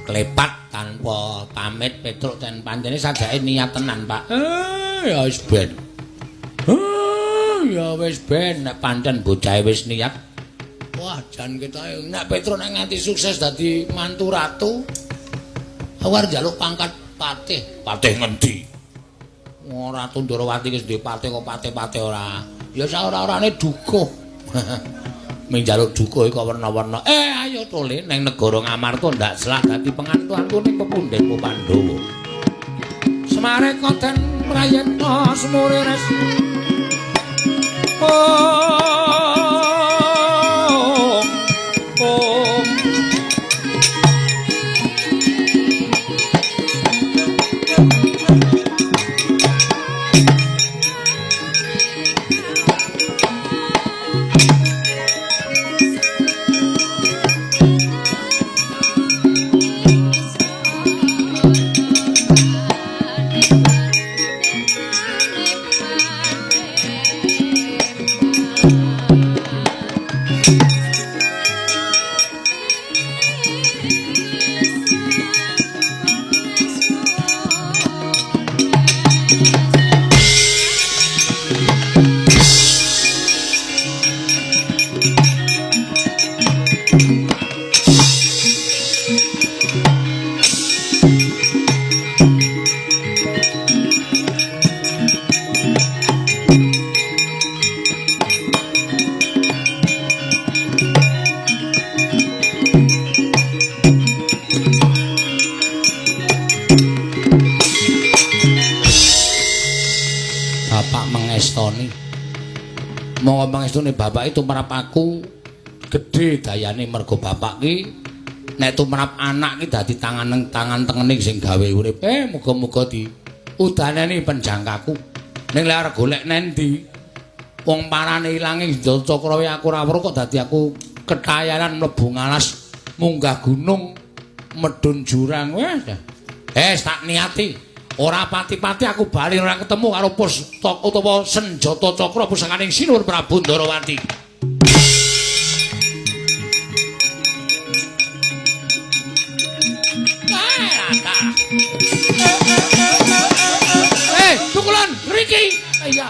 Klepat tanpa pamit Petruk ten pancene sajake niat tenan, Pak. Ya wis ben. Ya wis ben nek pancen bocahe wis niat. Wah, jan ketoke nek Petruk nek nganti sukses dadi mantu ratu, aku arep njaluk pangkat patih. Patih ngendi? Wong Ratu Ndorowati wis duwe patih kok patih-patih ora. Ya sak ora-orane dukuh. Ming njaluk dukuh kok werna-werna. Ayo tole ning negara Ngamarta ndak salah dadi pengantu-antune pepundhenmu Pandhawa. Semareka den prayitna semurires. Om. Om. Monggo pangestune bapak itu tumrap aku gedhe dayane mergo bapak ki nek tumrap anak ki dadi tangan tangan tengene sing gawe urip. Muga-muga di udaneni penjangkaku. Ning lek arep golek nendi wong parane ilange senjata cakra aku ora weruh kok dadi aku ketayanan mlebu ngalas munggah gunung medhun jurang. Wes. Tak niati. Ora pati-pati aku bali ora ketemu karo pusaka utawa senjata cakra pusakaning Sinuwun Prabu Ndorowati. Tukulan mriki. Iya.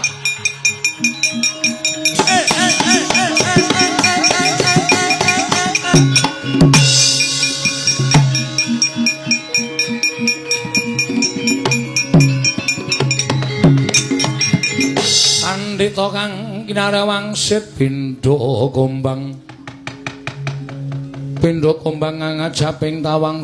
Pandhita kang kinarya wangsit pindha gombang. Pindha gombang ngajaping tawang.